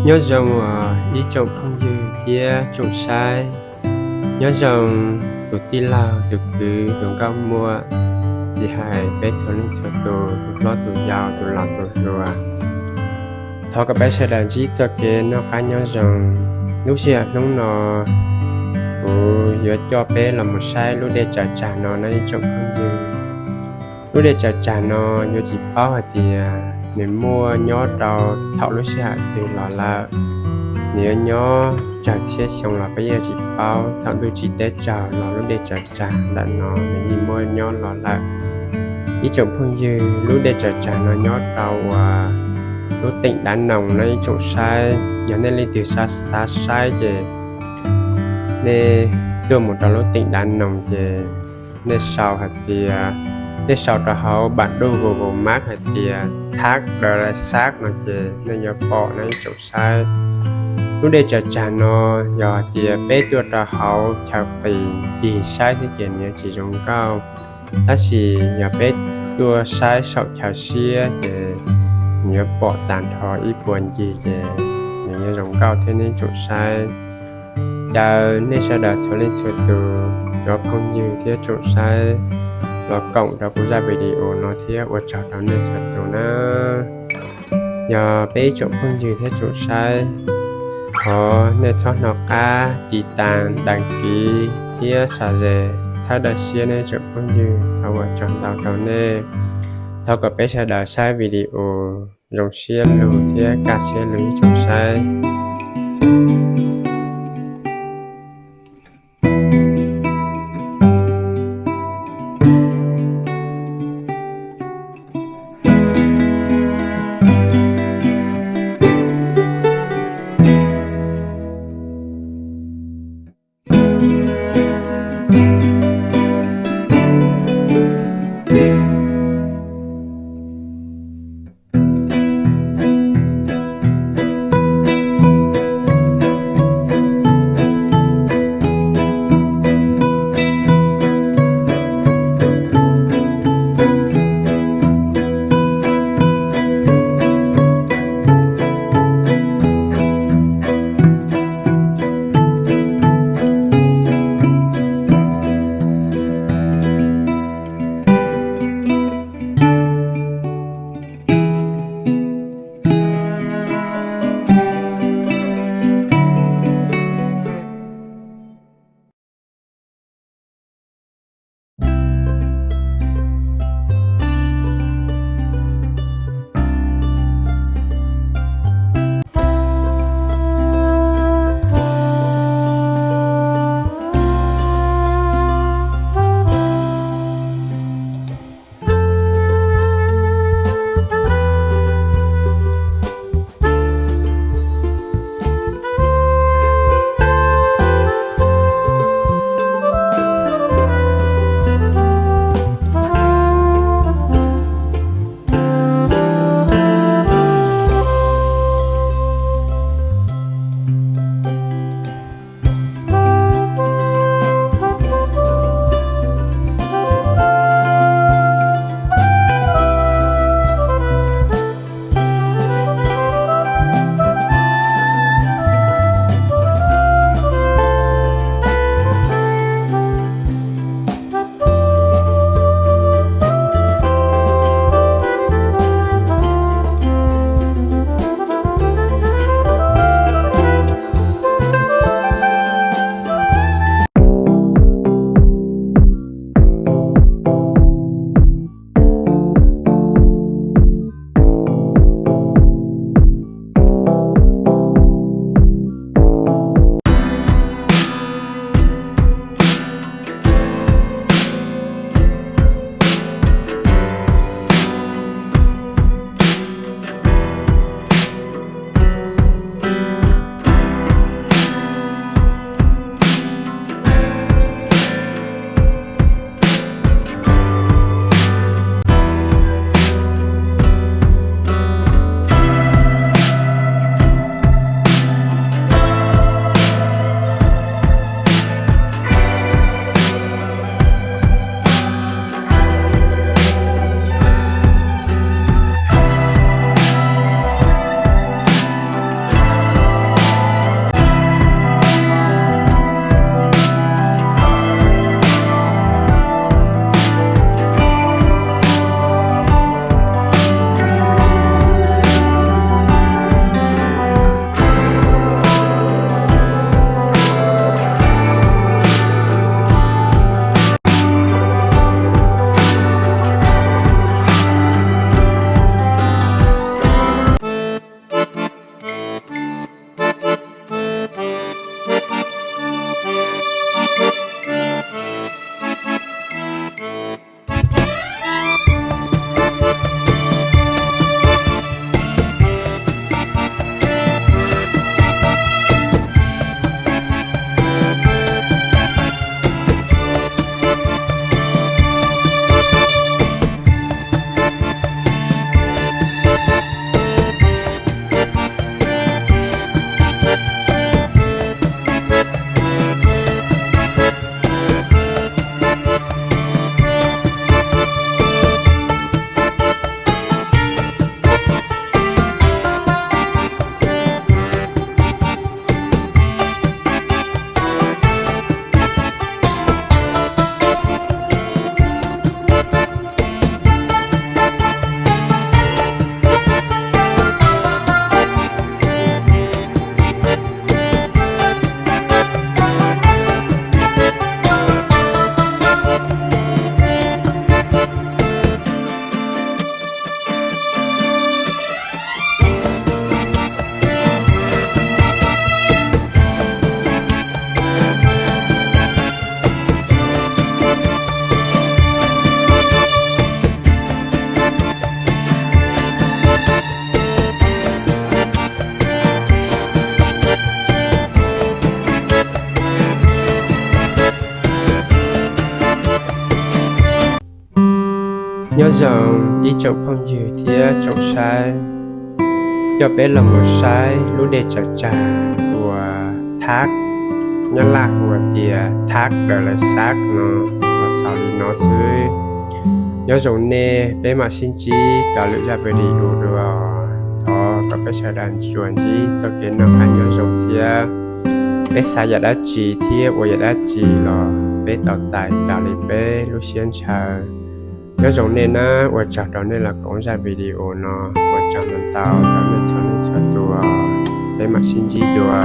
Nyob zoo os ib tsoom phooj ywg thiab tsoom saib. Nyob zoo tus tij laug, tus kwv, tus nkauj muam, tsis hais peb txhua leej txhua tus, tus hlob tus yau, tus laus tus hluas. Thov kom peb sawv daws ntsib txoj kev noj qab nyob zoo. Lub sij hawm hnub no kuv yuav coj peb los mus saib lub dej tsaws tsag no na ib tsoom phooj ywg. Lub dej tsaws tsag no yuav tsis paub hais tias nws muaj nyob rau thaum lub sij hawm twg los lawm. Nws yuav nyob tsawg txhiab xyoo los peb yeej tsis paub. Thaum ntuj tsim teb tsaug los lub dej tsaws tsag ntawm no nws yeej muaj nyob los lawm. Ib tsoom phooj ywg, lub dej tsaws tsag no nyob rau uas lub teem Dav Noos no ib tsoom saib. Yog nej leej twg xav saib ces nej tuaj mus rau lub teem Dav Noos ces nej sau hais tias, nej sau rau hauv bản đồ Google Maps hais tias thác Đờ Rai Sác no ces nej yuav pom no ib tsoom saib. Lub dej tsaws tsag no yog hais tias peb tuaj rau hauv chaw qis ncig saib xwb ces nws yuav tsis zoo nkauj. Tab sis yog peb tuaj saib saum chaw siab ces nws yuav pom tag nrho ib puag ncig ces nws yuav zoo nkauj thiab ne ib tsoom saib. Caw nej sawv daws txhua leej txhua tus, cov phooj ywg thiab tsoom saib los koom rau kuv zaj video no thiab ua tsaug rau nej txhua tus na. Yog peb ib tsoom phooj ywg thiab tsoom saib, thov nej txhob hnov qab tiv tas, đăng ký thiab share, txhawb daws siab nej tsoom phooj ywg, thov ua tsaug ntau rau nej. Thov kom peb sawv daws saib video zoo siab lug thiab kaj siab lug ib tsoom saib. Zoo ib tsoom phooj ywg thiab tsoom saib, coj peb los mus saib lub dej tsawv tsawg uas thab, Nyab Laj hu tias thab Dawm Lawv Xab no, los xaus li no xwb. Nyob zoo nej, peb mam sib ntsib rau lwm zaj video dua. Thov kom peb sawv daws tsuas ntsib txoj kev noj qab nyob zoo thiab peb xav yam dab tsi thiab ua yam dab tsi los peb tau txais raws li peb lub siab ntshaw. Nyob zoo nej na, ua tsaug rau nej los koom zaj video no, ua tsaug ntau ntau rau nej txhua leej txhua tus, peb mam sib ntsib dua.